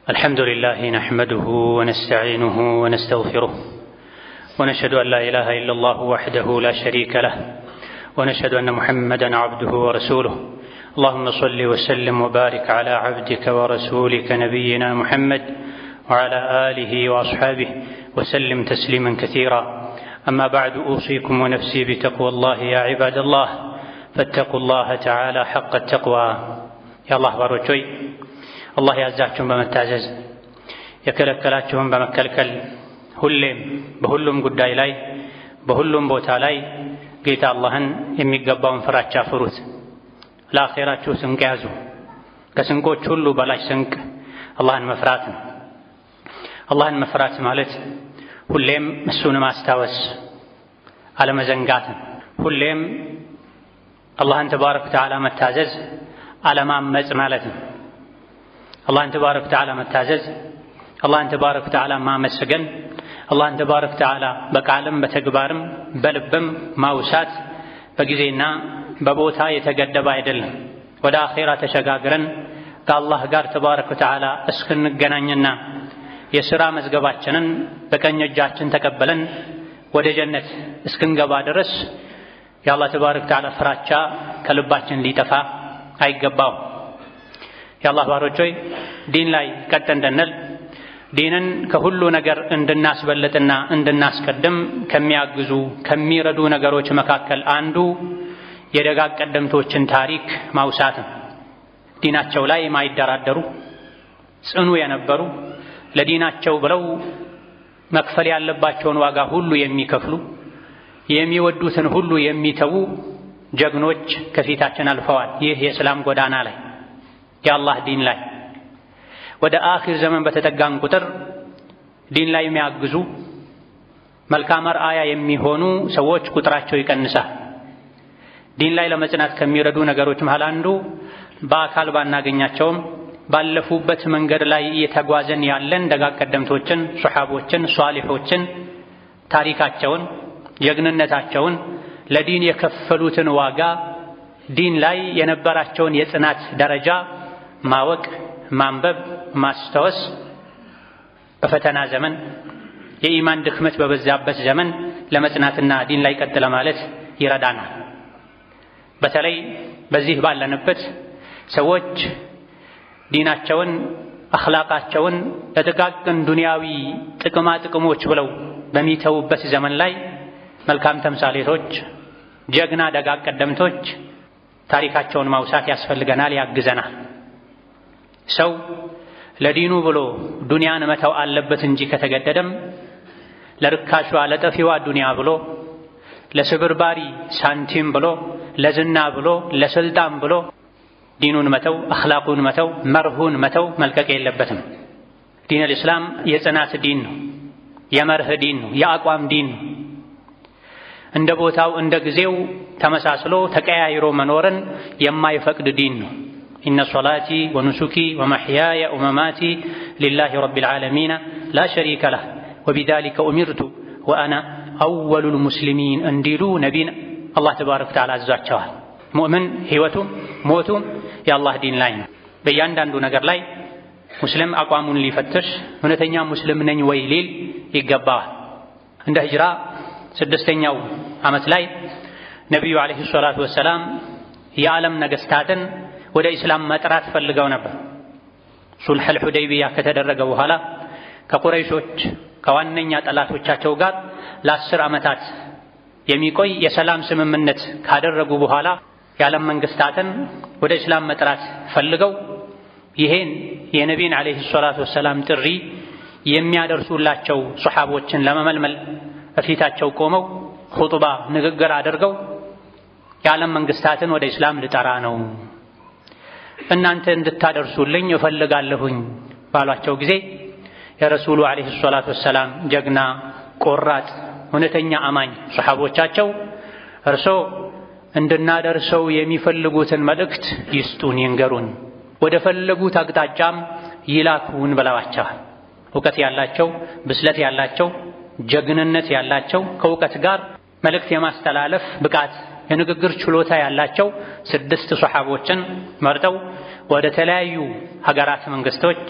الحمد لله نحمده ونستعينه ونستغفره، ونشهد أن لا إله إلا الله وحده لا شريك له، ونشهد أن محمدا عبده ورسوله. اللهم صل وسلم وبارك على عبدك ورسولك نبينا محمد وعلى آله وأصحابه وسلم تسليما كثيرا. أما بعد، أوصيكم ونفسي بتقوى الله يا عباد الله، فاتقوا الله تعالى حق التقوى. የአላህ ባሮች ሆይ፣ አላህ ያዘዛችሁን በመታዘዝ፣ የከለከላችሁን በመከልከል፣ ሁሌም በሁሉም ጉዳይ ላይ፣ በሁሉም ቦታ ላይ ጌታ አላህን የሚገባውን ፍራቻ ፍሩት። ለአኼራችሁ ስንቅ ያዙ። ከስንቆች ሁሉ በላጭ ስንቅ አላህን መፍራት ነው። አላህን መፍራት ማለት ሁሌም እሱን ማስታወስ፣ አለመዘንጋት ነው። ሁሌም አላህን ተባረከ ወተዓላ መታዘዝ አለማመፅ ማለት ነው። አላህን ተባረከ ወተዓላ መታዘዝ፣ አላህን ተባረከ ወተዓላ ማመስገን፣ አላህን ተባረከ ወተዓላ በቃልም በተግባርም በልብም ማውሳት በጊዜና በቦታ የተገደበ አይደለም። ወደ አኼራ ተሸጋግረን ከአላህ ጋር ተባረከ ወተዓላ እስክንገናኝና የሥራ መዝገባችንን በቀኝ እጃችን ተቀበለን ወደ ጀነት እስክንገባ ድረስ የአላህ ተባረከ ወተዓላ ፍራቻ ከልባችን ሊጠፋ አይገባውም። የአላህ ባሮች ሆይ፣ ዲን ላይ ቀጥ እንድንል፣ ዲንን ከሁሉ ነገር እንድናስበልጥና እንድናስቀድም ከሚያግዙ፣ ከሚረዱ ነገሮች መካከል አንዱ የደጋግ ቀደምቶችን ታሪክ ማውሳት ነው። ዲናቸው ላይ የማይደራደሩ፣ ጽኑ የነበሩ፣ ለዲናቸው ብለው መክፈል ያለባቸውን ዋጋ ሁሉ የሚከፍሉ፣ የሚወዱትን ሁሉ የሚተዉ ጀግኖች ከፊታችን አልፈዋል። ይህ የእስላም ጎዳና ላይ፣ የአላህ ዲን ላይ ወደ አኺር ዘመን በተጠጋን ቁጥር ዲን ላይ የሚያግዙ፣ መልካም አርአያ የሚሆኑ ሰዎች ቁጥራቸው ይቀንሳል። ዲን ላይ ለመጽናት ከሚረዱ ነገሮች መሃል አንዱ በአካል ባናገኛቸውም ባለፉበት መንገድ ላይ እየተጓዘን ያለን ደጋግ ቀደምቶችን፣ ሶሐቦችን፣ ሷሊሖችን ታሪካቸውን፣ ጀግንነታቸውን፣ ለዲን የከፈሉትን ዋጋ፣ ዲን ላይ የነበራቸውን የጽናት ደረጃ ማወቅ፣ ማንበብ፣ ማስታወስ በፈተና ዘመን፣ የኢማን ድክመት በበዛበት ዘመን ለመጽናትና ዲን ላይ ቀጥ ለማለት ይረዳናል። በተለይ በዚህ ባለንበት ሰዎች ዲናቸውን፣ አኽላቃቸውን ለጥቃቅን ዱንያዊ ጥቅማ ጥቅሞች ብለው በሚተዉበት ዘመን ላይ መልካም ተምሳሌቶች፣ ጀግና ደጋግ ቀደምቶች ታሪካቸውን ማውሳት ያስፈልገናል፣ ያግዘናል። ሰው ለዲኑ ብሎ ዱንያን መተው አለበት እንጂ ከተገደደም ለርካሿ ለጠፊዋ ዱንያ ብሎ፣ ለስብርባሪ ሳንቲም ብሎ፣ ለዝና ብሎ፣ ለስልጣን ብሎ ዲኑን መተው፣ አኽላቁን መተው፣ መርሁን መተው፣ መልቀቅ የለበትም። ዲን አልኢስላም የጽናት ዲን ነው፣ የመርህ ዲን ነው፣ የአቋም ዲን ነው። እንደ ቦታው እንደ ጊዜው ተመሳስሎ ተቀያይሮ መኖርን የማይፈቅድ ዲን ነው። إن صلاتي ونسكي ومحياي ومماتي لله رب العالمين لا شريك له وبذلك أمرت وأنا أول المسلمين እንዲሉ ነቢን አላህ ተባረከ ወተዓላ አዟቸዋል። ሙእምን ሕይወቱም ሞቱም የአላህ ዲን ላይ ነው። በእያንዳንዱ ነገር ላይ ሙስሊም አቋሙን ሊፈትሽ፣ እውነተኛ ሙስሊም ነኝ ወይ ሊል ይገባዋል። እንደ ሂጅራ 6ኛው ዓመት ላይ ነቢዩ ዓለይሂ ሰላቱ ወሰላም የዓለም ነገስታትን ወደ ኢስላም መጥራት ፈልገው ነበር። ሱልሐል ሁደይቢያ ከተደረገ በኋላ ከቁረይሾች፣ ከዋነኛ ጠላቶቻቸው ጋር ለ10 ዓመታት የሚቆይ የሰላም ስምምነት ካደረጉ በኋላ የዓለም መንግስታትን ወደ እስላም መጥራት ፈልገው ይሄን የነቢን ዓለይሂ ሰላቱ ወሰላም ጥሪ የሚያደርሱላቸው ሶሐቦችን ለመመልመል በፊታቸው ቆመው ኹጥባ ንግግር አድርገው፣ የዓለም መንግስታትን ወደ እስላም ልጠራ ነው፣ እናንተ እንድታደርሱልኝ እፈልጋለሁኝ ባሏቸው ጊዜ የረሱሉ ዓለይሂ ሰላቱ ወሰላም ጀግና፣ ቆራጥ፣ እውነተኛ አማኝ ሶሐቦቻቸው እርሶ እንድናደርሰው የሚፈልጉትን መልእክት ይስጡን፣ ይንገሩን፣ ወደ ፈለጉት አቅጣጫም ይላኩን ብለዋቸዋል። እውቀት ያላቸው፣ ብስለት ያላቸው፣ ጀግንነት ያላቸው፣ ከእውቀት ጋር መልእክት የማስተላለፍ ብቃት፣ የንግግር ችሎታ ያላቸው ስድስት ሶሐቦችን መርጠው ወደ ተለያዩ ሀገራት መንግስቶች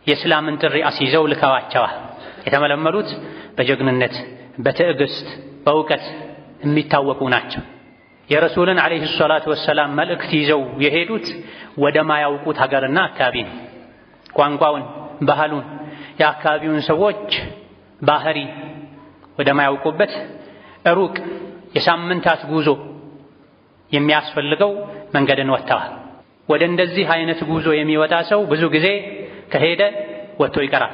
የእስላምን ጥሪ አስይዘው ልከዋቸዋል። የተመለመሉት በጀግንነት፣ በትዕግስት፣ በእውቀት የሚታወቁ ናቸው። የረሱልን ዓለይሂ ሰላቱ ወሰላም መልእክት ይዘው የሄዱት ወደማያውቁት ሀገርና አካባቢ ነው። ቋንቋውን፣ ባህሉን፣ የአካባቢውን ሰዎች ባህሪ ወደማያውቁበት ሩቅ የሳምንታት ጉዞ የሚያስፈልገው መንገድን ወጥተዋል። ወደ እንደዚህ አይነት ጉዞ የሚወጣ ሰው ብዙ ጊዜ ከሄደ ወጥቶ ይቀራል።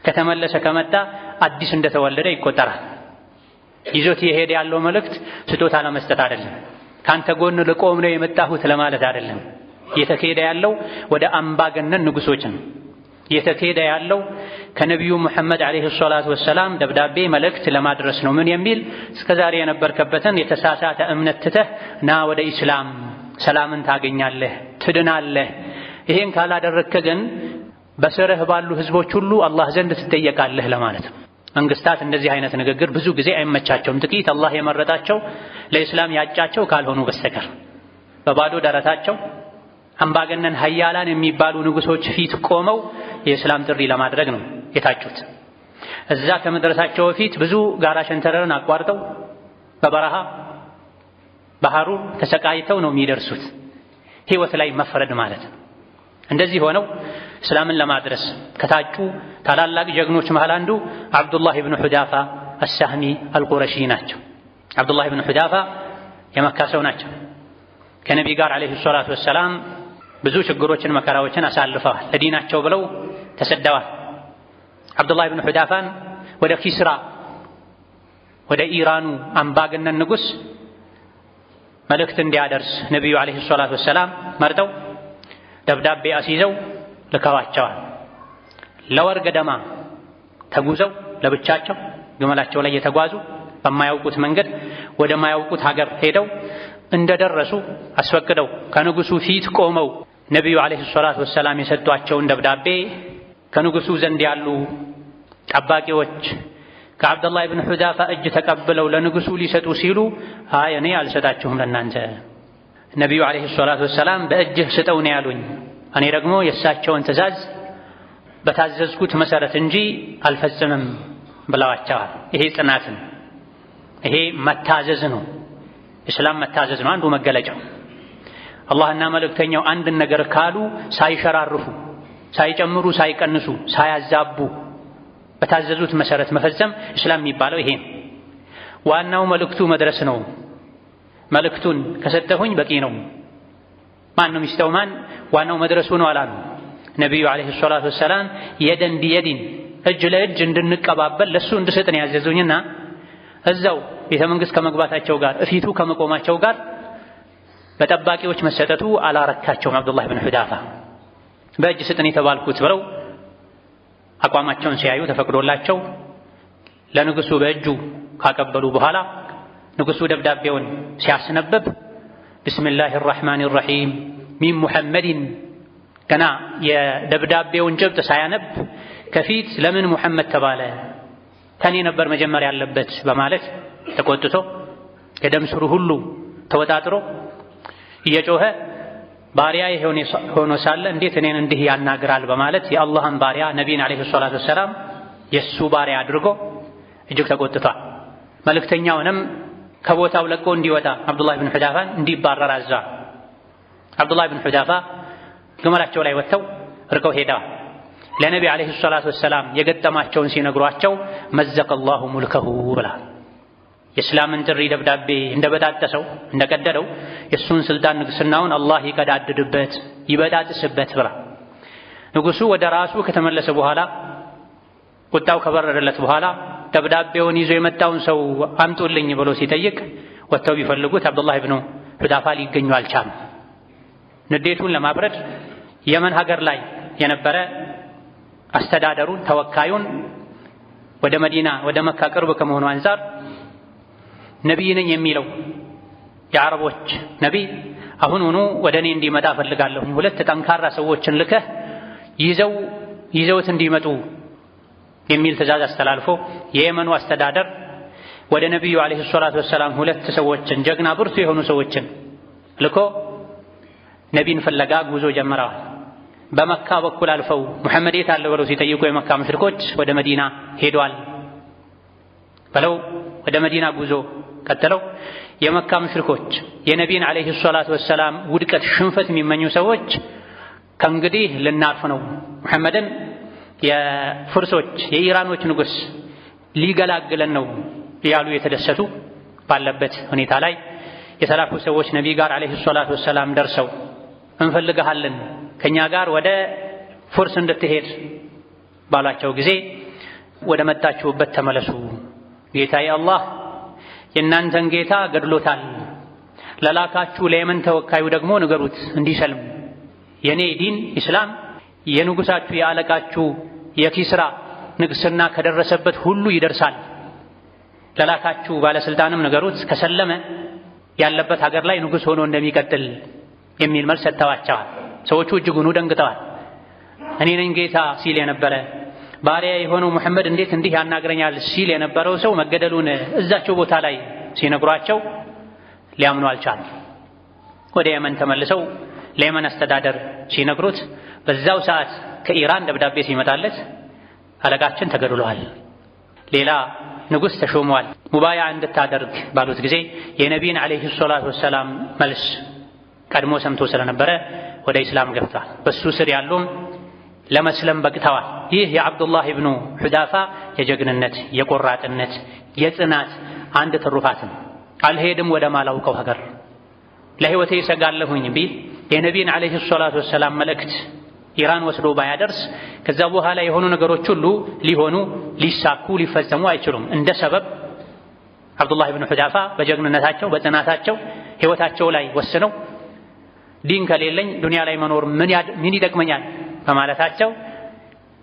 ከተመለሰ ከመጣ አዲስ እንደተወለደ ይቆጠራል። ይዞት የሄደ ያለው መልእክት ስጦታ ለመስጠት አይደለም። ካንተ ጎን ልቆም ነው የመጣሁት ለማለት አይደለም። እየተካሄደ ያለው ወደ አምባገነን ንጉሶች ነው። እየተካሄደ ያለው ከነቢዩ ሙሐመድ ዓለይሂ ሰላቱ ወሰላም ደብዳቤ መልእክት ለማድረስ ነው። ምን የሚል? እስከዛሬ የነበርከበትን የተሳሳተ እምነት ትተህ ና ወደ ኢስላም፣ ሰላምን ታገኛለህ፣ ትድናለህ። ይሄን ካላደረግክ ግን በስርህ ባሉ ህዝቦች ሁሉ አላህ ዘንድ ትጠየቃለህ ለማለት ነው። መንግስታት እንደዚህ አይነት ንግግር ብዙ ጊዜ አይመቻቸውም። ጥቂት አላህ የመረጣቸው ለኢስላም ያጫቸው ካልሆኑ በስተቀር በባዶ ደረታቸው አምባገነን ሀያላን የሚባሉ ንጉሶች ፊት ቆመው የእስላም ጥሪ ለማድረግ ነው የታጩት። እዛ ከመድረሳቸው በፊት ብዙ ጋራ ሸንተረርን አቋርጠው በበረሃ ባህሩር ተሰቃይተው ነው የሚደርሱት። ህይወት ላይ መፍረድ ማለት ነው። እንደዚህ ሆነው እስላምን ለማድረስ ከታጩ ታላላቅ ጀግኖች መሃል አንዱ ዓብዱላህ ብኑ ሑዳፋ አሳህሚ አልቁረሺ ናቸው። ዓብዱላህ ብኑ ሑዳፋ የመካ ሰው ናቸው። ከነቢ ጋር ዓለይሂ ሰላቱ ወሰላም ብዙ ችግሮችን መከራዎችን አሳልፈዋል። ለዲናቸው ብለው ተሰደዋል። ዓብዱላህ ብኑ ሑዳፋን ወደ ኪስራ ወደ ኢራኑ አምባገነን ንጉሥ መልእክት እንዲያደርስ ነቢዩ ዓለይሂ ሰላቱ ወሰላም መርጠው ደብዳቤ አስይዘው ልከዋቸዋል። ለወር ገደማ ተጉዘው ለብቻቸው ግመላቸው ላይ የተጓዙ በማያውቁት መንገድ ወደማያውቁት ሀገር ሄደው እንደደረሱ አስፈቅደው ከንጉሱ ፊት ቆመው ነቢዩ ዓለይሂ ሰላቱ ወሰላም የሰጧቸውን ደብዳቤ ከንጉሱ ዘንድ ያሉ ጠባቂዎች ከዓብደላህ ብን ሑዳፋ እጅ ተቀብለው ለንጉሱ ሊሰጡ ሲሉ አይ እኔ አልሰጣችሁም ለእናንተ ነቢዩ ዓለይሂ ሰላቱ ወሰላም በእጅህ ስጠው ነው ያሉኝ፣ እኔ ደግሞ የእሳቸውን ትዕዛዝ በታዘዝኩት መሰረት እንጂ አልፈጽምም ብለዋቸዋል። ይሄ ጽናት ነው። ይሄ መታዘዝ ነው። እስላም መታዘዝ ነው አንዱ መገለጫው። አላህና መልእክተኛው አንድን ነገር ካሉ ሳይሸራርፉ፣ ሳይጨምሩ፣ ሳይቀንሱ፣ ሳያዛቡ በታዘዙት መሰረት መፈጸም እስላም የሚባለው ይሄ ነው። ዋናው መልእክቱ መድረስ ነው። መልእክቱን ከሰጠሁኝ በቂ ነው። ማን ነው የሚስጠው? ማን ዋናው መድረሱ ነው አላሉ ነቢዩ ዓለይሂ ሰላቱ ወሰላም። የደን ቢየዲን እጅ ለእጅ እንድንቀባበል ለሱ እንድሰጥ ነው ያዘዙኝና እዛው ቤተ መንግሥት ከመግባታቸው ጋር እፊቱ ከመቆማቸው ጋር በጠባቂዎች መሰጠቱ አላረካቸውም። ዓብዱላህ ብን ሑዳፋ በእጅ ስጥን የተባልኩት ብለው አቋማቸውን ሲያዩ ተፈቅዶላቸው ለንጉሱ በእጁ ካቀበሉ በኋላ ንጉሱ ደብዳቤውን ሲያስነብብ بسم الله الرحمن الرحيم من محمد ገና የደብዳቤውን ጭብጥ ሳያነብ ከፊት ለምን ሙሐመድ ተባለ ከኔ ነበር መጀመሪያ ያለበት በማለት ተቆጥቶ የደም ስሩ ሁሉ ተወጣጥሮ እየጮኸ ባሪያ ሆኖ ሳለ እንዴት እኔን እንዲህ ያናግራል በማለት የአላህን ባሪያ ነቢይን ዓለይሂ ሰላቱ ወሰላም የእሱ ባሪያ አድርጎ እጅግ ተቆጥቷል። መልእክተኛውንም ከቦታው ለቆ እንዲወጣ ዓብዱላህ ብን ሑዳፋን እንዲባረር አዟል። ዓብዱላህ ብን ሑዳፋ ግመላቸው ላይ ወጥተው ርቀው ሄደዋል። ለነቢ ዓለይሂ ሰላቱ ወሰላም የገጠማቸውን ሲነግሯቸው መዘቀ አላሁ ሙልከሁ ብለዋል። የእስላምን ጥሪ ደብዳቤ እንደበጣጠሰው እንደቀደደው የእሱን ስልጣን ንግስናውን አላህ ይቀዳድድበት ይበጣጥስበት ብላ። ንጉሱ ወደ ራሱ ከተመለሰ በኋላ ቁጣው ከበረደለት በኋላ ደብዳቤውን ይዞ የመጣውን ሰው አምጡልኝ ብሎ ሲጠይቅ ወጥተው ቢፈልጉት ዓብዱላህ ብኑ ሑዳፋ ሊገኙ አልቻሉም። ንዴቱን ለማብረድ የመን ሀገር ላይ የነበረ አስተዳደሩን ተወካዩን ወደ መዲና ወደ መካ ቅርብ ከመሆኑ አንፃር ነቢይ ነኝ የሚለው የአረቦች ነቢይ አሁኑኑ ወደ እኔ እንዲመጣ እፈልጋለሁ፣ ሁለት ጠንካራ ሰዎችን ልከህ ይዘውት እንዲመጡ የሚል ትዕዛዝ አስተላልፎ የየመኑ አስተዳደር ወደ ነቢዩ ዓለይሂ ሰላቱ ወሰላም ሁለት ሰዎችን ጀግና ብርቱ የሆኑ ሰዎችን ልኮ ነቢን ፍለጋ ጉዞ ጀምረዋል። በመካ በኩል አልፈው ሙሐመድ የት አለ ብለው ሲጠይቁ የመካ ሙሽሪኮች ወደ መዲና ሄዷል ብለው ወደ መዲና ጉዞ ቀጥለው የመካ ሙሽሪኮች የነቢን ዓለይሂ ሰላቱ ወሰላም ውድቀት፣ ሽንፈት የሚመኙ ሰዎች ከእንግዲህ ልናርፍ ነው፣ ሙሐመድን የፍርሶች የኢራኖች ንጉሥ ሊገላግለን ነው እያሉ የተደሰቱ ባለበት ሁኔታ ላይ የተላኩ ሰዎች ነቢ ጋር ዓለይሂ ሰላቱ ወሰላም ደርሰው እንፈልግሃለን ከእኛ ጋር ወደ ፉርስ እንድትሄድ ባሏቸው ጊዜ ወደ መጣችሁበት ተመለሱ፣ ጌታዬ አላህ የእናንተን ጌታ ገድሎታል፣ ለላካችሁ ለየመን ተወካዩ ደግሞ ንገሩት እንዲሰልም፣ የኔ ዲን ኢስላም የንጉሳችሁ የአለቃችሁ የኪስራ ንግስና ከደረሰበት ሁሉ ይደርሳል፣ ለላካችሁ ባለስልጣንም ንገሩት ከሰለመ ያለበት ሀገር ላይ ንጉሥ ሆኖ እንደሚቀጥል የሚል መልስ ሰጥተዋቸዋል። ሰዎቹ እጅጉኑ ደንግጠዋል። እኔ ነኝ ጌታ ሲል የነበረ ባሪያ የሆነው ሙሐመድ እንዴት እንዲህ ያናግረኛል ሲል የነበረው ሰው መገደሉን እዛቸው ቦታ ላይ ሲነግሯቸው ሊያምኑ አልቻሉም። ወደ የመን ተመልሰው ለየመን አስተዳደር ሲነግሩት በዛው ሰዓት ከኢራን ደብዳቤ ሲመጣለት አለቃችን ተገድሏል፣ ሌላ ንጉሥ ተሾመዋል፣ ሙባያ እንድታደርግ ባሉት ጊዜ የነቢይን ዓለይሂ ሰላቱ ወሰላም መልስ ቀድሞ ሰምቶ ስለነበረ ወደ ኢስላም ገብቷል። በሱ ስር ያሉም ለመስለም በቅተዋል። ይህ የዓብዱላህ ብኑ ሑዳፋ የጀግንነት፣ የቆራጥነት፣ የጽናት አንድ ትሩፋት ነው። አልሄድም ወደ ማላውቀው ሀገር ለሕይወቴ ይሰጋለሁኝ ቢል የነቢይን ዓለይሂ ሰላቱ ወሰላም መልእክት ኢራን ወስዶ ባያደርስ ከዛ በኋላ የሆኑ ነገሮች ሁሉ ሊሆኑ ሊሳኩ ሊፈጸሙ አይችሉም። እንደ ሰበብ ዓብዱላህ ብኑ ሑዳፋ በጀግንነታቸው በጽናታቸው ሕይወታቸው ላይ ወስነው ዲን ከሌለኝ ዱንያ ላይ መኖር ምን ይጠቅመኛል በማለታቸው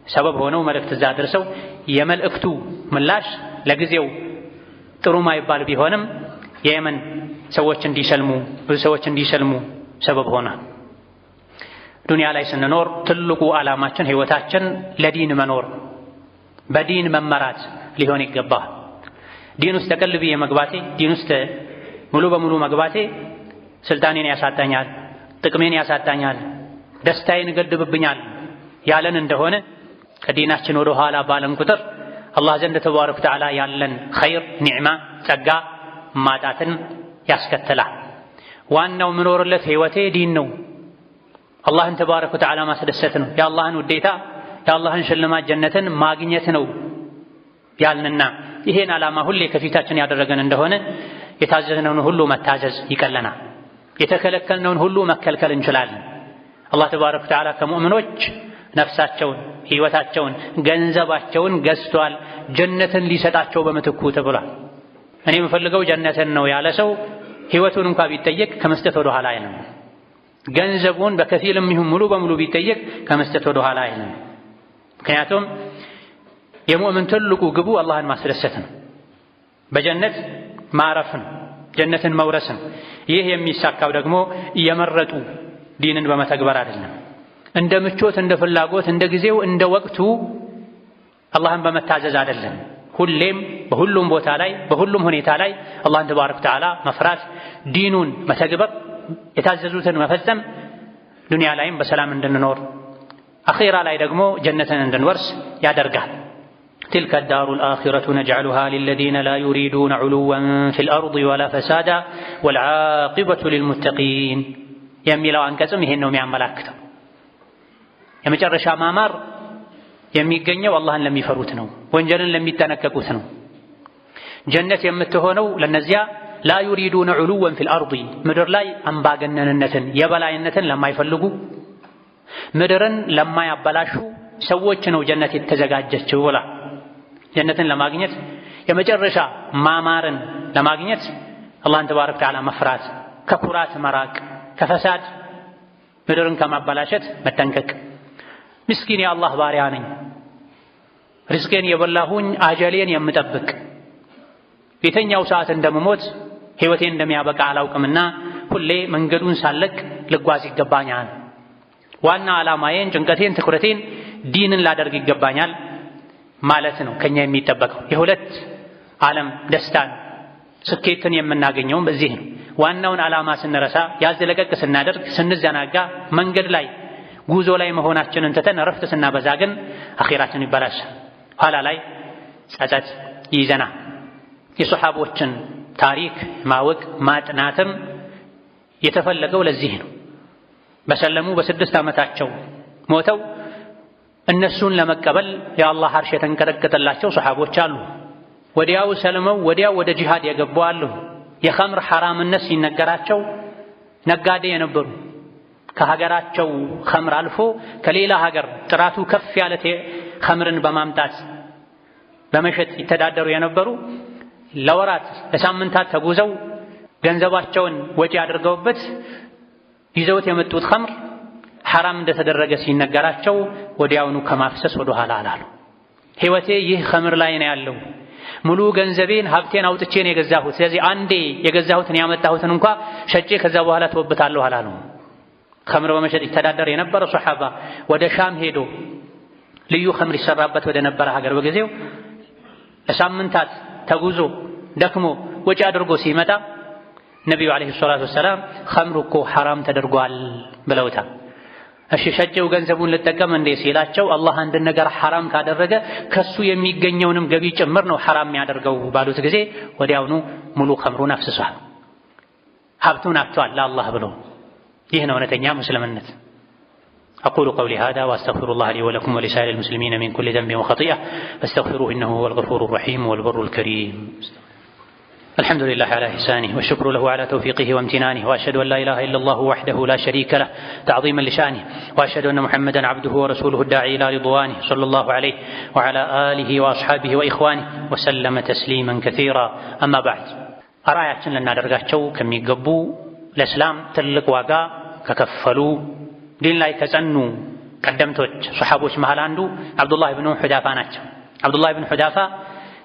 ሰበብ ሆነው መልእክት እዛ አድርሰው የመልእክቱ ምላሽ ለጊዜው ጥሩ ማይባል ቢሆንም የየመን ሰዎች እንዲሰልሙ ብዙ ሰዎች እንዲሰልሙ ሰበብ ሆነ። ዱንያ ላይ ስንኖር ትልቁ ዓላማችን ሕይወታችን ለዲን መኖር በዲን መመራት ሊሆን ይገባል። ዲን ውስጥ ተቀልብዬ መግባቴ ዲን ውስጥ ሙሉ በሙሉ መግባቴ ስልጣኔን ያሳጣኛል፣ ጥቅሜን ያሳጣኛል፣ ደስታዬን ይገድብብኛል ያለን እንደሆነ ከዲናችን ወደ ኋላ ባለን ቁጥር አላህ ዘንድ ተባረከ ወተዓላ ያለን ኸይር ኒዕማ ጸጋ ማጣትን ያስከትላል። ዋናው ምኖርለት ህይወቴ ዲን ነው። አላህን ተባረከ ወተዓላ ማስደሰት ነው። የአላህን ውዴታ የአላህን ሽልማት ጀነትን ማግኘት ነው ያልንና ይሄን ዓላማ ሁሌ ከፊታችን ያደረገን እንደሆነ የታዘዝነውን ሁሉ መታዘዝ ይቀለናል። የተከለከልነውን ሁሉ መከልከል እንችላለን። አላህ ተባረከ ወተዓላ ከሙእምኖች ነፍሳቸውን፣ ህይወታቸውን፣ ገንዘባቸውን ገዝቷል ጀነትን ሊሰጣቸው በምትኩ ተብሏል። እኔ የምፈልገው ጀነትን ነው ያለ ሰው ህይወቱን እንኳ ቢጠየቅ ከመስጠት ወደ ኋላ አይልም። ገንዘቡን በከፊልም ይሁን ሙሉ በሙሉ ቢጠየቅ ከመስጠት ወደ ኋላ አይልም። ምክንያቱም የሙእምን ትልቁ ግቡ አላህን ማስደሰት ነው፣ በጀነት ማረፍ ነው፣ ጀነትን መውረስ ነው። ይህ የሚሳካው ደግሞ እየመረጡ ዲንን በመተግበር አይደለም። እንደ ምቾት፣ እንደ ፍላጎት፣ እንደ ጊዜው፣ እንደ ወቅቱ አላህን በመታዘዝ አይደለም። ሁሌም በሁሉም ቦታ ላይ በሁሉም ሁኔታ ላይ አላህን ተባረከ ወተዓላ መፍራት፣ ዲኑን መተግበር፣ የታዘዙትን መፈጸም ዱንያ ላይም በሰላም እንድንኖር አኺራ ላይ ደግሞ ጀነትን እንድንወርስ ያደርጋል። تلك الدار الآخرة نجعلها للذين لا يريدون علوا في الأرض ولا فسادا والعاقبة للمتقين የሚለው አንቀጽም ይሄን ነው የሚያመላክተው። የመጨረሻ ማማር የሚገኘው አላህን ለሚፈሩት ነው፣ ወንጀልን ለሚጠነቀቁት ነው። ጀነት የምትሆነው ለነዚያ لا يريدون علوا في الأرض ምድር ላይ አምባገነንነትን የበላይነትን ለማይፈልጉ ምድርን ለማያበላሹ ሰዎች ነው ጀነት የተዘጋጀችው ብላ ጀነትን ለማግኘት የመጨረሻ ማማርን ለማግኘት አላህን ተባረከ ወተዓላ መፍራት፣ ከኩራት መራቅ፣ ከፈሳድ ምድርን ከማበላሸት መጠንቀቅ። ምስኪን የአላህ ባሪያ ነኝ፣ ሪዝቄን የበላሁኝ አጀሌን የምጠብቅ የተኛው ሰዓት እንደምሞት ሕይወቴን እንደሚያበቃ አላውቅምና ሁሌ መንገዱን ሳለቅ ልጓዝ ይገባኛል። ዋና ዓላማዬን፣ ጭንቀቴን፣ ትኩረቴን ዲንን ላደርግ ይገባኛል ማለት ነው ከኛ የሚጠበቀው። የሁለት ዓለም ደስታን ስኬትን የምናገኘውም በዚህ ነው። ዋናውን ዓላማ ስንረሳ፣ ያዝ ለቀቅ ስናደርግ፣ ስንዘናጋ፣ መንገድ ላይ ጉዞ ላይ መሆናችንን ትተን እረፍት ስናበዛ ግን አኺራችን ይበላሻል። ኋላ ላይ ጸጸት ይይዘና። የሶሓቦችን ታሪክ ማወቅ ማጥናትም የተፈለገው ለዚህ ነው። በሰለሙ በ6 ዓመታቸው ሞተው እነሱን ለመቀበል የአላህ አርሽ የተንቀጠቀጠላቸው ሶሓቦች አሉ። ወዲያው ሰልመው ወዲያው ወደ ጂሃድ የገቡ አሉ። የኸምር ሐራምነት ሲነገራቸው ነጋዴ የነበሩ ከሀገራቸው ኸምር አልፎ ከሌላ ሀገር ጥራቱ ከፍ ያለ ኸምርን በማምጣት በመሸጥ ይተዳደሩ የነበሩ ለወራት ለሳምንታት ተጉዘው ገንዘባቸውን ወጪ አድርገውበት ይዘውት የመጡት ኸምር ሐራም እንደተደረገ ሲነገራቸው ወዲያውኑ ከማፍሰስ ወደ ኋላ አላሉ። ሕይወቴ ይህ ኸምር ላይ ነው ያለው፣ ሙሉ ገንዘቤን ሀብቴን አውጥቼ ነው የገዛሁት። ስለዚህ አንዴ የገዛሁትን ያመጣሁትን እንኳ ሸጬ ከዛ በኋላ ተወብታለሁ አላሉ። ኸምር በመሸጥ ይተዳደር የነበረ ሶሓባ ወደ ሻም ሄዶ ልዩ ኸምር ይሰራበት ወደ ነበረ ሀገር በጊዜው ለሳምንታት ተጉዞ ደክሞ ወጪ አድርጎ ሲመጣ ነቢዩ ዓለይሂ ሰላቱ ወሰላም ኸምር እኮ ሐራም ተደርጓል ብለውታል። እሺ ሸጬው ገንዘቡን ልጠቀም እንዴ ሲላቸው አላህ አንድን ነገር ሐራም ካደረገ ከሱ የሚገኘውንም ገቢ ጭምር ነው ሐራም የሚያደርገው ባሉት ጊዜ ወዲያውኑ ሙሉ ኸምሩን አፍስሷል። ሀብቱን አጥቷል ለአላህ ብሎ። ይህ ነው እውነተኛ ሙስልምነት። أقول قولي هذا وأستغفر الله لي ولكم ولسائر المسلمين من كل ذنب وخطيئة فاستغفروه إنه هو الغفور الرحيم والبر الكريم. الحمد لله على إحسانه والشكر له على توفيقه وامتنانه، وأشهد أن لا إله إلا الله وحده لا شريك له تعظيما لشأنه، وأشهد أن محمدا عبده ورسوله الداعي إلى رضوانه صلى الله عليه وعلى آله وأصحابه وإخوانه وسلم تسليما كثيرا. أما بعد፣ አርአያችን ልናደርጋቸው ከሚገቡ ለእስላም ትልቅ ዋጋ ከከፈሉ ዲን ላይ ከጸኑ ቀደምቶች ሶሓቦች መሃል አንዱ ዓብዱላህ ብኑ ሑዳፋ ናቸው። ዓብዱላህ ብኑ ሑዳፋ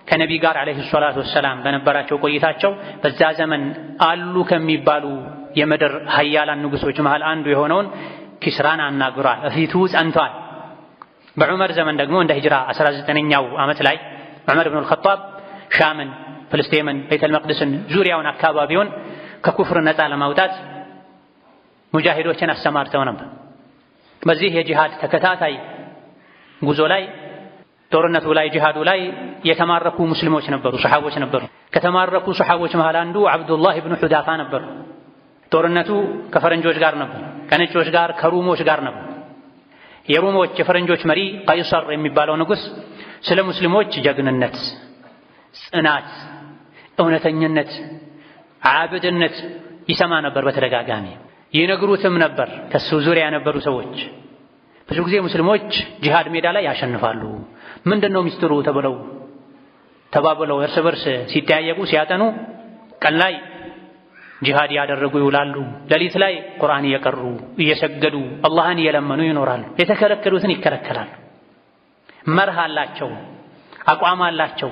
ከነቢ ጋር ዓለይሂ ሰላቱ ወሰላም በነበራቸው ቆይታቸው በዛ ዘመን አሉ ከሚባሉ የምድር ሀያላን ንጉሶች መሃል አንዱ የሆነውን ኪስራን አናግሯል። እፊቱ ጸንቷል። በዑመር ዘመን ደግሞ እንደ ሂጅራ 19ኛው ዓመት ላይ ዑመር ብኑ አልኸጣብ ሻምን፣ ፍልስጤምን፣ ቤተል መቅደስን ዙሪያውን አካባቢውን ከኩፍር ነፃ ለማውጣት ሙጃሂዶችን አሰማርተው ነበር። በዚህ የጂሃድ ተከታታይ ጉዞ ላይ ጦርነቱ ላይ ጂሃዱ ላይ የተማረኩ ሙስሊሞች ነበሩ፣ ሶሓቦች ነበሩ። ከተማረኩ ሶሓቦች መሃል አንዱ ዓብዱላህ ብኑ ሑዳፋ ነበሩ። ጦርነቱ ከፈረንጆች ጋር ነበር፣ ከነጮች ጋር፣ ከሩሞች ጋር ነበር። የሩሞች የፈረንጆች መሪ ቀይሰር የሚባለው ንጉሥ ስለ ሙስሊሞች ጀግንነት፣ ጽናት፣ እውነተኝነት፣ ዓብድነት ይሰማ ነበር በተደጋጋሚ ይነግሩትም ነበር። ከሱ ዙሪያ የነበሩ ሰዎች ብዙ ጊዜ ሙስሊሞች ጂሃድ ሜዳ ላይ ያሸንፋሉ፣ ምንድነው ሚስጥሩ ተብለው ተባብለው እርስ በርስ ሲጠያየቁ ሲያጠኑ ቀን ላይ ጂሃድ ያደረጉ ይውላሉ፣ ሌሊት ላይ ቁርአን እየቀሩ እየሰገዱ አላህን እየለመኑ ይኖራሉ። የተከለከሉትን ይከለከላሉ። መርህ አላቸው፣ አቋም አላቸው።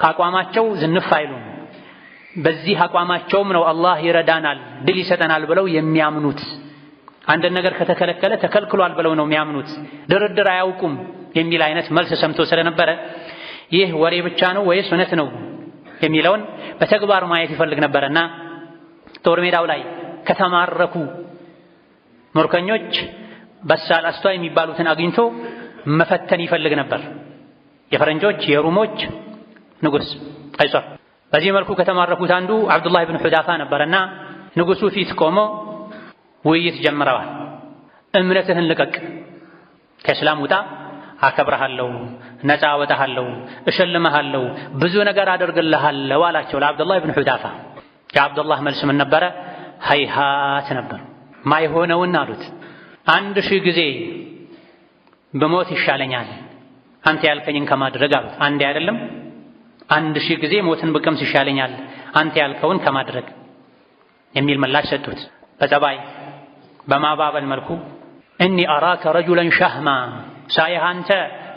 ከአቋማቸው ዝንፍ አይሉም። በዚህ አቋማቸውም ነው አላህ ይረዳናል ድል ይሰጠናል ብለው የሚያምኑት። አንድ ነገር ከተከለከለ ተከልክሏል ብለው ነው የሚያምኑት። ድርድር አያውቁም የሚል አይነት መልስ ሰምቶ ስለነበረ ይህ ወሬ ብቻ ነው ወይስ እውነት ነው የሚለውን በተግባር ማየት ይፈልግ ነበረና ጦር ሜዳው ላይ ከተማረኩ ምርኮኞች በሳል አስተዋይ የሚባሉትን አግኝቶ መፈተን ይፈልግ ነበር። የፈረንጆች የሩሞች ንጉሥ ቀይሰር። በዚህ መልኩ ከተማረኩት አንዱ ዓብዱላህ ብን ሑዳፋ ነበረና ንጉሱ ፊት ቆሞ ውይይት ጀምረዋል። እምነትህን ልቀቅ፣ ከእስላም ውጣ፣ አከብረሃለሁ፣ ነፃ አወጣሃለሁ፣ እሸልመሃለሁ፣ ብዙ ነገር አደርግልሃለሁ አላቸው ለዓብዱላህ ብን ሑዳፋ። የዓብዱላህ መልስ ምን ነበረ? هيهات ነበር። ማይሆነውን አሉት። 1000 ጊዜ በሞት ይሻለኛል አንተ ያልከኝን ከማድረግ አሉት። አንዴ አይደለም 1000 ጊዜ ሞትን ብቀምስ ይሻለኛል አንተ ያልከውን ከማድረግ የሚል ምላሽ ሰጡት። በጸባይ በማባበል መልኩ إني أراك رجلا شهما፣ ሳይህ አንተ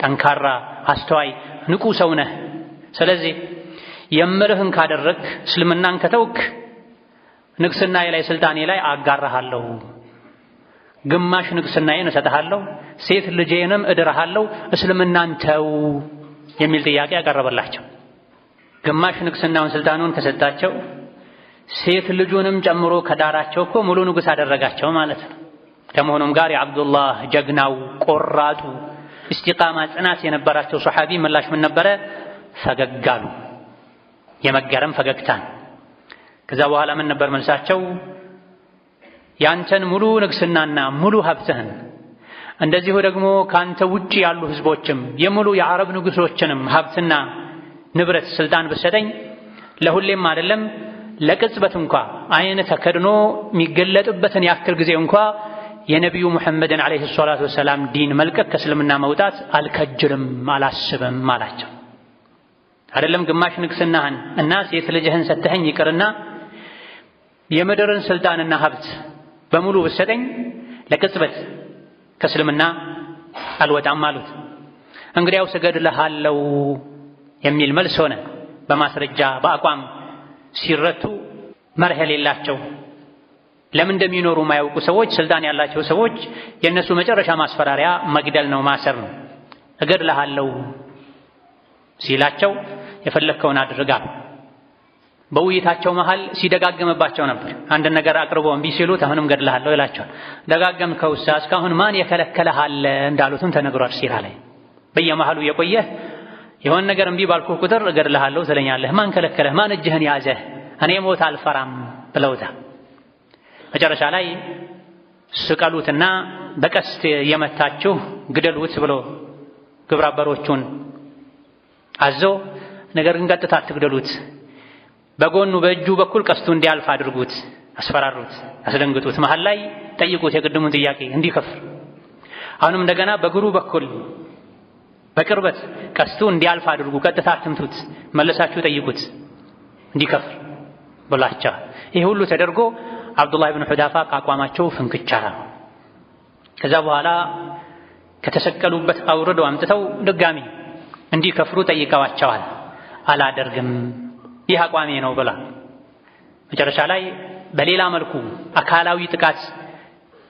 ጠንካራ አስተዋይ ንቁ ሰው ነህ። ስለዚህ የምልህን ካደረግክ እስልምናን ከተውክ ንግስናዬ ላይ ስልጣኔ ላይ አጋራሃለሁ፣ ግማሽ ንግስናዬን እሰጥሃለሁ፣ ሴት ልጄንም እድርሃለሁ፣ እስልምናን ተው የሚል ጥያቄ ያቀረበላቸው። ግማሽ ንግስናውን ስልጣኑን ከሰጣቸው ሴት ልጁንም ጨምሮ ከዳራቸው እኮ ሙሉ ንጉስ አደረጋቸው ማለት ነው። ከመሆኑም ጋር የዓብዱላህ ጀግናው ቆራጡ እስቲቃማ ጽናት የነበራቸው ሰሓቢ ምላሽ ምን ነበረ? ፈገግ አሉ። የመገረም ፈገግታን። ከዛ በኋላ ምን ነበር መልሳቸው? ያንተን ሙሉ ንግስናና ሙሉ ሀብትህን እንደዚሁ ደግሞ ካንተ ውጭ ያሉ ህዝቦችም የሙሉ የዓረብ ንጉሶችንም ሀብትና ንብረት ስልጣን ብትሰጠኝ ለሁሌም አይደለም ለቅጽበት እንኳ አይን ተከድኖ የሚገለጥበትን ያክል ጊዜ እንኳ የነቢዩ ሙሐመድን ዓለይሂ ሰላቱ ወሰላም ዲን መልቀቅ ከእስልምና መውጣት አልከጅልም አላስብም አላቸው። አይደለም ግማሽ ንግስናህን እና ሴት ልጅህን ሰተኸኝ ይቅርና የምድርን ስልጣንና ሀብት በሙሉ ብትሰጠኝ ለቅጽበት ከእስልምና አልወጣም አሉት። እንግዲያው እገድልሃለሁ የሚል መልስ ሆነ። በማስረጃ በአቋም ሲረቱ መርህ የሌላቸው ለምን እንደሚኖሩ የማያውቁ ሰዎች፣ ስልጣን ያላቸው ሰዎች የእነሱ መጨረሻ ማስፈራሪያ መግደል ነው፣ ማሰር ነው። እገድልሃለሁ ሲላቸው የፈለግከውን አድርጋ። በውይይታቸው መሃል ሲደጋገምባቸው ነበር። አንድ ነገር አቅርቦ እምቢ ሲሉት አሁንም እገድልሃለሁ ይላቸዋል። ደጋገምከውሳ እስካሁን ማን የከለከለህ አለ እንዳሉትም ተነግሯል። ሲራ ላይ በየመሃሉ የቆየህ የሆነ ነገር እምቢ ባልኩህ ቁጥር እገድልሃለሁ ትለኛለህ። ማን ከለከለህ? ማን እጅህን ያዘህ? እኔ ሞት አልፈራም ብለውታል። መጨረሻ ላይ ስቀሉትና በቀስት የመታችሁ ግደሉት ብሎ ግብረ አበሮቹን አዞ፣ ነገር ግን ቀጥታ አትግደሉት፣ በጎኑ በእጁ በኩል ቀስቱ እንዲያልፍ አድርጉት፣ አስፈራሩት፣ አስደንግጡት። መሃል ላይ ጠይቁት የቅድሙን ጥያቄ እንዲከፍር። አሁንም እንደገና በእግሩ በኩል በቅርበት ቀስቱ እንዲያልፍ አድርጉ፣ ቀጥታ አትምቱት፣ መለሳችሁ ጠይቁት እንዲከፍር ብሏቸዋል። ይህ ሁሉ ተደርጎ ዓብዱላህ ብን ሑዳፋ ከአቋማቸው ፍንክች አላሉ። ከዛ በኋላ ከተሰቀሉበት አውርደው አምጥተው ድጋሚ እንዲከፍሩ ጠይቀዋቸዋል። አላደርግም፣ ይህ አቋሜ ነው ብላ መጨረሻ ላይ በሌላ መልኩ አካላዊ ጥቃት፣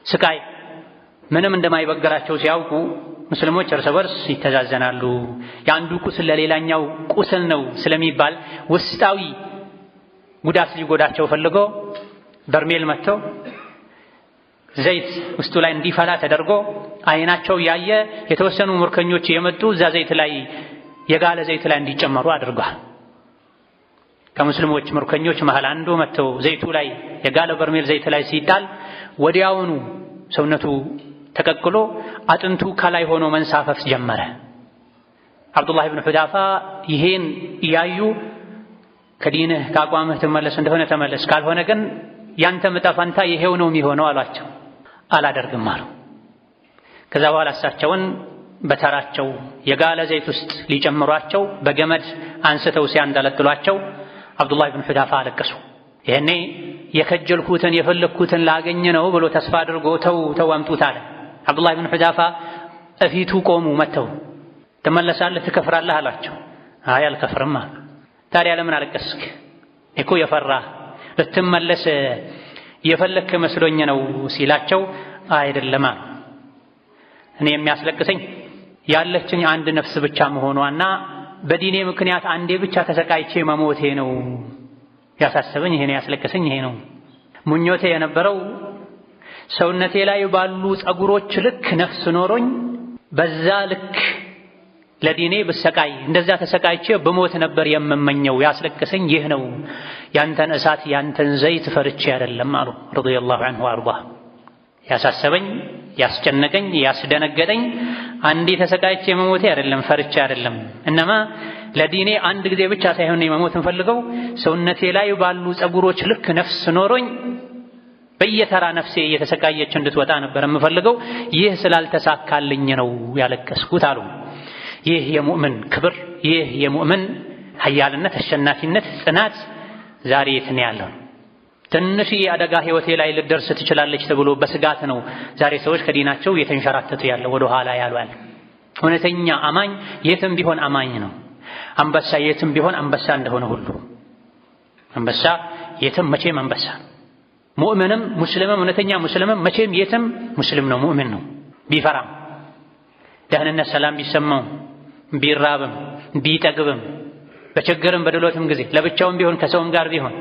ስቃይ ምንም እንደማይበገራቸው ሲያውቁ ሙስሊሞች እርስ በርስ ይተዛዘናሉ። የአንዱ ቁስል ለሌላኛው ቁስል ነው ስለሚባል ውስጣዊ ጉዳት ሊጎዳቸው ፈልጎ በርሜል መጥተው ዘይት ውስጡ ላይ እንዲፈላ ተደርጎ አይናቸው ያየ የተወሰኑ ምርኮኞች የመጡ እዛ ዘይት ላይ የጋለ ዘይት ላይ እንዲጨመሩ አድርጓል። ከሙስሊሞች ምርኮኞች መሃል አንዱ መጥተው ዘይቱ ላይ የጋለ በርሜል ዘይት ላይ ሲጣል ወዲያውኑ ሰውነቱ ተቀቅሎ አጥንቱ ከላይ ሆኖ መንሳፈፍ ጀመረ። ዓብዱላህ ብን ሑዳፋ ይሄን እያዩ ከዲንህ ከአቋምህ ትመለስ እንደሆነ ተመለስ፣ ካልሆነ ግን ያንተ ዕጣ ፈንታ ይሄው ነው የሚሆነው አሏቸው። አላደርግም አሉ። ከዛ በኋላ እሳቸውን በተራቸው የጋለ ዘይት ውስጥ ሊጨምሯቸው በገመድ አንስተው ሲያንጠለጥሏቸው ዓብዱላህ ብን ሑዳፋ አለቀሱ። ይሄኔ የከጀልኩትን የፈለግኩትን ላገኝ ነው ብሎ ተስፋ አድርጎ ተው ተው አምጡት አለ። ዓብዱላህ ብን ሑዳፋ እፊቱ ቆሙ። መተው ትመለሳለህ፣ ትከፍራለህ አሏቸው። አይ አልከፍርም አሉ። ታዲያ ለምን አለቀስክ? እኮ የፈራህ ልትመለስ የፈለግክ መስሎኝ ነው ሲላቸው፣ አይደለም አሉ። እኔ የሚያስለቅሰኝ ያለችኝ አንድ ነፍስ ብቻ መሆኗና በዲኔ ምክንያት አንዴ ብቻ ተሰቃይቼ መሞቴ ነው ያሳሰበኝ፣ ይሄ ነው ያስለቀሰኝ፣ ይሄ ነው ምኞቴ የነበረው ሰውነቴ ላይ ባሉ ፀጉሮች ልክ ነፍስ ኖሮኝ በዛ ልክ ለዲኔ ብሰቃይ እንደዛ ተሰቃይቼ ብሞት ነበር የምመኘው። ያስለቀሰኝ ይህ ነው። ያንተን እሳት ያንተን ዘይት ፈርቼ አይደለም አሉ ረዲየላሁ ዐንሁ ወአርዳ። ያሳሰበኝ ያስጨነቀኝ ያስደነገጠኝ አንዴ ተሰቃይቼ መሞቴ አይደለም፣ ፈርቼ አይደለም። እነማ ለዲኔ አንድ ጊዜ ብቻ ሳይሆን መሞት እንፈልገው ሰውነቴ ላይ ባሉ ፀጉሮች ልክ ነፍስ ኖሮኝ በየተራ ነፍሴ እየተሰቃየች እንድትወጣ ነበር የምፈልገው። ይህ ስላልተሳካልኝ ነው ያለቀስኩት አሉ። ይህ የሙእምን ክብር፣ ይህ የሙእምን ሀያልነት፣ አሸናፊነት፣ ጽናት ዛሬ የት ነው ያለው? ትንሽዬ አደጋ ህይወቴ ላይ ልደርስ ትችላለች ተብሎ በስጋት ነው ዛሬ ሰዎች ከዲናቸው እየተንሸራተቱ ያለው ወደ ኋላ ያሉ ያለ። እውነተኛ አማኝ የትም ቢሆን አማኝ ነው። አንበሳ የትም ቢሆን አንበሳ እንደሆነ ሁሉ አንበሳ የትም መቼም አንበሳ ሙእምንም ሙስልምም እውነተኛ ሙስልምም መቼም የትም ሙስልም ነው፣ ሙእምን ነው። ቢፈራም ደህንነት ሰላም ቢሰማው ቢራብም ቢጠግብም በችግርም በድሎትም ጊዜ ለብቻውም ቢሆን ከሰውም ጋር ቢሆን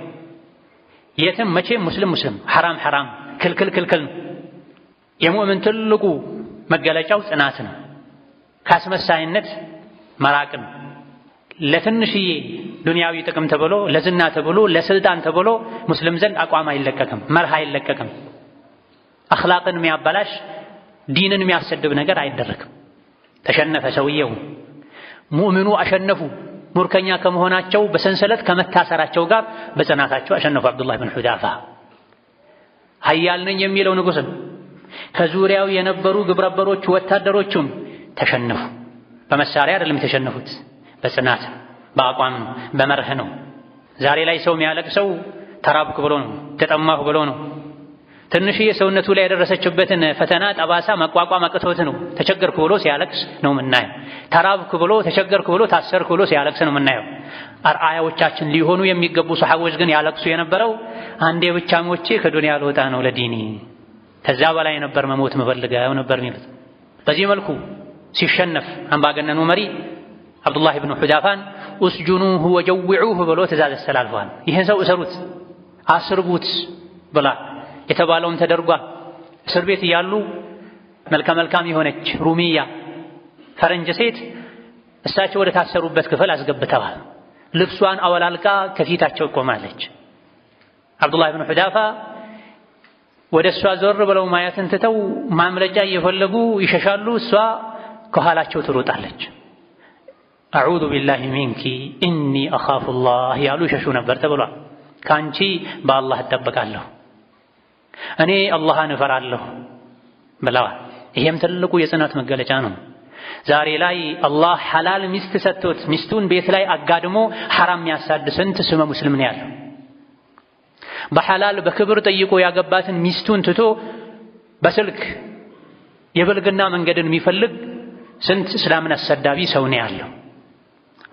የትም መቼም ሙስልም ሙስልም፣ ሐራም ሐራም፣ ክልክል ክልክል ነው። የሙእምን ትልቁ መገለጫው ጽናት ነው። ካስመሳይነት መራቅ ነው። ለትንሽዬ ዱንያዊ ጥቅም ተብሎ ለዝና ተብሎ ለስልጣን ተብሎ ሙስሊም ዘንድ አቋም አይለቀቅም፣ መርህ አይለቀቅም። አኽላቅን የሚያበላሽ ዲንን የሚያሰድብ ነገር አይደረግም። ተሸነፈ ሰውየው፣ ሙእሚኑ አሸነፉ። ሙርከኛ ከመሆናቸው በሰንሰለት ከመታሰራቸው ጋር በጽናታቸው አሸነፉ። አብዱላህ ብን ሑዳፋ ሀያል ነኝ የሚለው ንጉሥም ከዙሪያው የነበሩ ግብረበሮቹ ወታደሮቹም ተሸነፉ። በመሳሪያ አይደለም የተሸነፉት፣ በጽናት በአቋም ነው፣ በመርህ ነው። ዛሬ ላይ ሰው የሚያለቅሰው ተራብኩ ብሎ ነው፣ ተጠማሁ ብሎ ነው። ትንሽዬ ሰውነቱ ላይ የደረሰችበትን ፈተና ጠባሳ መቋቋም አቅቶት ነው። ተቸገርኩ ብሎ ሲያለቅስ ነው የምናየው። ተራብኩ ብሎ፣ ተቸገርኩ ብሎ፣ ታሰርኩ ብሎ ሲያለቅስ ነው የምናየው። አርአያዎቻችን ሊሆኑ የሚገቡ ሰሐቦች ግን ያለቅሱ የነበረው አንዴ ብቻ ሞቼ ከዱንያ ልወጣ ነው ለዲኒ፣ ከዛ በላይ ነበር መሞት ምፈልገው ነበር የሚሉት። በዚህ መልኩ ሲሸነፍ አምባገነኑ መሪ አብዱላህ ብኑ ሑዳፋን እስጁኑሁ ወጀውዑሁ ብሎ ትእዛዝ አስተላልፈዋል። ይህን ሰው እሰሩት፣ አስርቡት ብላ የተባለውም ተደርጓል። እስር ቤት እያሉ መልከ መልካም የሆነች ሩሚያ ፈረንጅ ሴት እሳቸው ወደ ታሰሩበት ክፍል አስገብተዋል። ልብሷን አወላልቃ ከፊታቸው ቆማለች። አብዱላህ ብን ሑዳፋ ወደ እሷ ዞር ብለው ማየትን ትተው ማምለጫ እየፈለጉ ይሸሻሉ። እሷ ከኋላቸው ትሮጣለች። أعوذ بالله منك إني أخاف الله ያሉ ይሸሹ ነበር ተብሏል። ከአንቺ በአላህ እጠበቃለሁ እኔ አላህን እፈራለሁ ብለዋል። ይሄም ትልቁ የጽናት መገለጫ ነው። ዛሬ ላይ አላህ ሐላል ሚስት ሰጥቶት ሚስቱን ቤት ላይ አጋድሞ ሐራም የሚያሳድ ስንት ስመ ሙስሊም ነው ያለው። በሐላል በክብር ጠይቆ ያገባትን ሚስቱን ትቶ በስልክ የብልግና መንገድን የሚፈልግ ስንት እስላምን አሰዳቢ ሰው ነው ያለው።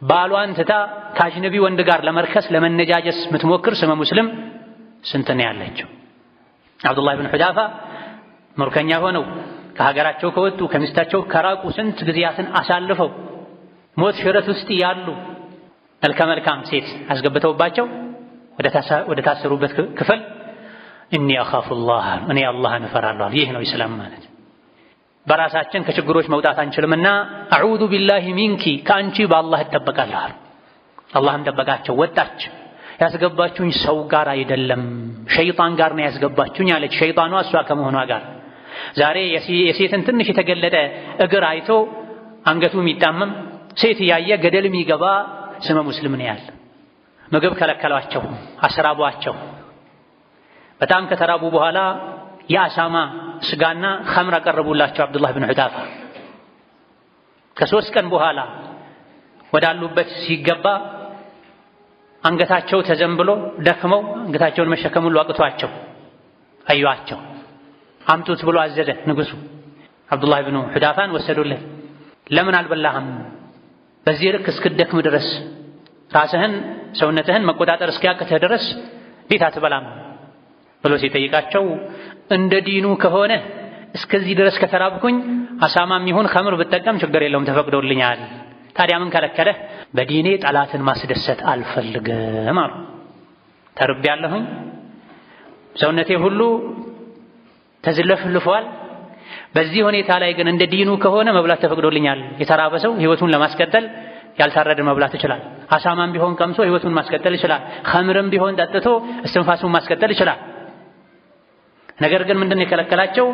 ባሏን ትታ ከአጅነቢ ወንድ ጋር ለመርከስ ለመነጃጀስ የምትሞክር ስመ ሙስሊም ስንት ነው ያለችው? አብዱላህ ብን ሑዳፋ ምርኮኛ ሆነው ከሀገራቸው ከወጡ ከሚስታቸው ከራቁ ስንት ጊዜያትን አሳልፈው ሞት ሽረት ውስጥ ያሉ መልከ መልካም ሴት አስገብተውባቸው ወደ ታሰሩበት ክፍል إني أخاف الله እኔ አላህን እፈራለሁ። ይህ ነው ኢስላም ማለት። በራሳችን ከችግሮች መውጣት አንችልምና أعوذ بالله منك ከአንቺ በአላህ እጠበቃለሁ። አላህም ጠበቃቸው። ወጣች። ያስገባችሁኝ ሰው ጋር አይደለም ሸይጣን ጋር ነው ያስገባችሁኝ አለች። ሸይጣኗ እሷ ከመሆኗ ጋር ዛሬ የሴትን ትንሽ የተገለጠ እግር አይቶ አንገቱ የሚጣመም ሴት እያየ ገደል የሚገባ ስመ ሙስሊም ነው ያለ። ምግብ ከለከሏቸው፣ አስራቧቸው። በጣም ከተራቡ በኋላ የአሳማ ስጋና ኸምር አቀረቡላቸው አብዱላህ ብን ሑዳፋ። ከሶስት ቀን በኋላ ወዳሉበት ሲገባ አንገታቸው ተዘንብሎ ደክመው አንገታቸውን መሸከም ሁሉ አቅቷቸው አዩአቸው። አምጡት ብሎ አዘዘ ንጉሱ። አብዱላህ ብኑ ሑዳፋን ወሰዱለት። ለምን አልበላህም? በዚህ ልክ እስክደክም ድረስ ራስህን ሰውነትህን መቆጣጠር እስኪያቅትህ ድረስ እንዴት አትበላም ብሎ ሲጠይቃቸው እንደ ዲኑ ከሆነ እስከዚህ ድረስ ከተራብኩኝ አሳማም ይሁን ኸምር ብጠቀም ችግር የለውም ተፈቅዶልኛል። ታዲያ ምን ከለከለህ? በዲኔ ጠላትን ማስደሰት አልፈልግም አሉ። ተርቤያለሁኝ፣ ሰውነቴ ሁሉ ተዝለፍልፏል። በዚህ ሁኔታ ላይ ግን እንደ ዲኑ ከሆነ መብላት ተፈቅዶልኛል። የተራበ ሰው ህይወቱን ለማስቀጠል ያልታረደ መብላት ይችላል። አሳማም ቢሆን ቀምሶ ህይወቱን ማስቀጠል ይችላል። ኸምርም ቢሆን ጠጥቶ እስትንፋሱን ማስቀጠል ይችላል። ነገር ግን ምንድን ነው የከለከላቸው?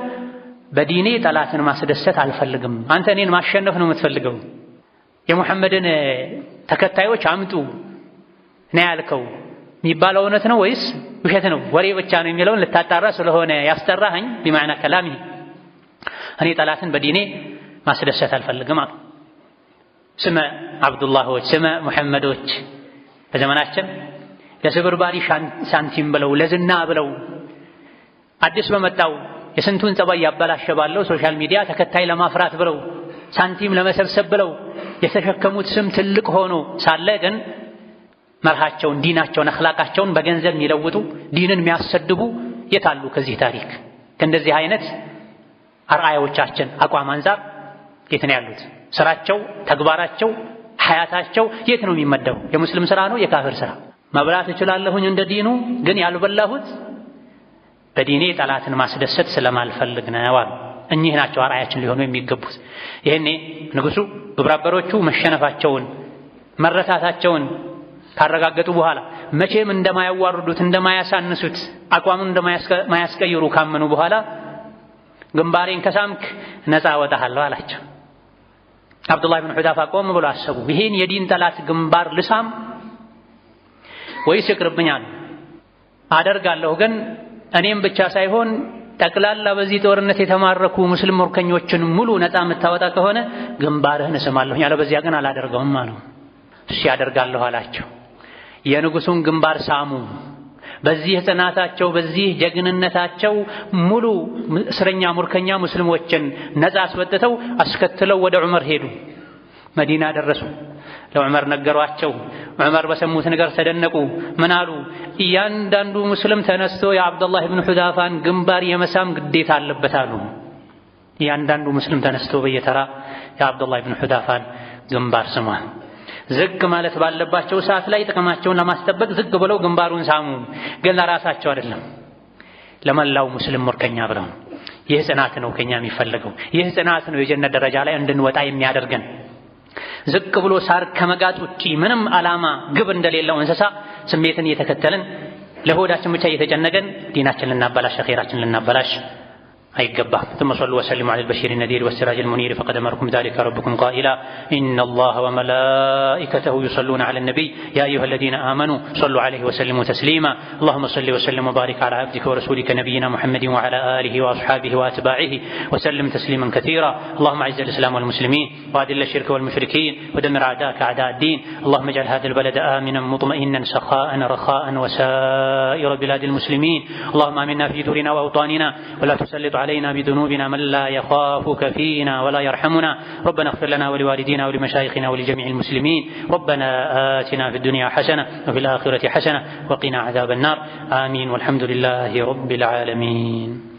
በዲኔ ጠላትን ማስደሰት አልፈልግም። አንተ እኔን ማሸነፍ ነው የምትፈልገው። የሙሐመድን ተከታዮች አምጡ ነው ያልከው የሚባለው እውነት ነው ወይስ ውሸት ነው? ወሬ ብቻ ነው የሚለውን ልታጣራ ስለሆነ ያስጠራኸኝ ቢማዕና ከላሚ እኔ ጠላትን በዲኔ ማስደሰት አልፈልግም አሉ። ስመ አብዱላሆች ስመ ሙሐመዶች በዘመናችን ለስብርባሪ ሳንቲም ብለው ለዝና ብለው አዲስ በመጣው የስንቱን ጸባይ ያበላሸ ባለው social media ተከታይ ለማፍራት ብለው ሳንቲም ለመሰብሰብ ብለው የተሸከሙት ስም ትልቅ ሆኖ ሳለ ግን መርሃቸውን፣ ዲናቸውን፣ አኽላቃቸውን በገንዘብ የሚለውጡ ዲንን የሚያሰድቡ የታሉ? ከዚህ ታሪክ ከእንደዚህ አይነት አርአያዎቻችን አቋም አንጻር የት ነው ያሉት? ስራቸው፣ ተግባራቸው፣ ሐያታቸው የት ነው የሚመደቡ? የሙስሊም ስራ ነው የካፍር ስራ? መብላት እችላለሁኝ እንደ ዲኑ፣ ግን ያልበላሁት በዲኔ ጠላትን ማስደሰት ስለማልፈልግ ነው አሉ። እኚህ ናቸው አርአያችን ሊሆኑ የሚገቡት። ይሄኔ ንጉሱ ግብረአበሮቹ መሸነፋቸውን መረታታቸውን ካረጋገጡ በኋላ መቼም እንደማያዋርዱት እንደማያሳንሱት አቋሙን እንደማያስቀይሩ ካመኑ በኋላ ግንባሬን ከሳምክ ነፃ አወጣሃለሁ አላቸው። አብዱላህ ብን ሑዳፋ ቆም ብሎ አሰቡ። ይሄን የዲን ጠላት ግንባር ልሳም ወይስ ይቅርብኝ አሉ። አደርጋለሁ ግን እኔም ብቻ ሳይሆን ጠቅላላ በዚህ ጦርነት የተማረኩ ሙስሊም ምርኮኞችን ሙሉ ነፃ የምታወጣ ከሆነ ግንባርህን እስማለሁኝ፣ አለበዚያ ግን አላደርገውም አሉ። እሺ አደርጋለሁ አላቸው። የንጉሱን ግንባር ሳሙ። በዚህ ጽናታቸው፣ በዚህ ጀግንነታቸው ሙሉ እስረኛ ምርኮኛ ሙስሊሞችን ነፃ አስወጥተው አስከትለው ወደ ዑመር ሄዱ። መዲና ደረሱ። ለዑመር ነገሯቸው። ዑመር በሰሙት ነገር ተደነቁ። ምን አሉ? እያንዳንዱ ሙስሊም ተነስቶ የአብዱላህ ብን ሑዛፋን ግንባር የመሳም ግዴታ አለበት አሉ። እያንዳንዱ ሙስሊም ተነስቶ በየተራ የአብዱላህ ብን ሑዛፋን ግንባር ስሟል። ዝቅ ማለት ባለባቸው ሰዓት ላይ ጥቅማቸውን ለማስጠበቅ ዝቅ ብለው ግንባሩን ሳሙ። ግን ለራሳቸው አይደለም፣ ለመላው ሙስሊም ምርኮኛ ብለው። ይህ ጽናት ነው ከኛ የሚፈለገው። ይህ ጽናት ነው የጀነት ደረጃ ላይ እንድንወጣ የሚያደርገን። ዝቅ ብሎ ሳር ከመጋጥ ውጪ ምንም ዓላማ ግብ እንደሌለው እንስሳ ስሜትን እየተከተልን ለሆዳችን ብቻ እየተጨነቀን ዲናችን ልናበላሽ አኼራችን ልናበላሽ አይገባም። ثم صلوا وسلموا على البشير النذير والسراج المنير فقد أمركم ذلك ربكم قائلا إن الله وملائكته يصلون على النبي يا أيها الذين آمنوا صلوا عليه وسلموا تسليما اللهم صل وسلم وبارك على عبدك ورسولك نبينا محمد وعلى آله وأصحابه وأتباعه وسلم تسليما كثيرا اللهم أعز الإسلام والمسلمين وأذل الشرك والمشركين ودمر أعداءك أعداء الدين اللهم اجعل هذا البلد آمنا مطمئنا سخاء رخاء وسائر بلاد المسلمين اللهم آمنا في دورنا وأوطاننا ولا تسلط علينا بذنوبنا من لا يخافك فينا ولا يرحمنا ربنا اغفر لنا ولوالدينا ولمشايخنا ولجميع المسلمين ربنا آتنا في الدنيا حسنة وفي الآخرة حسنة وقنا عذاب النار آمين والحمد لله رب العالمين.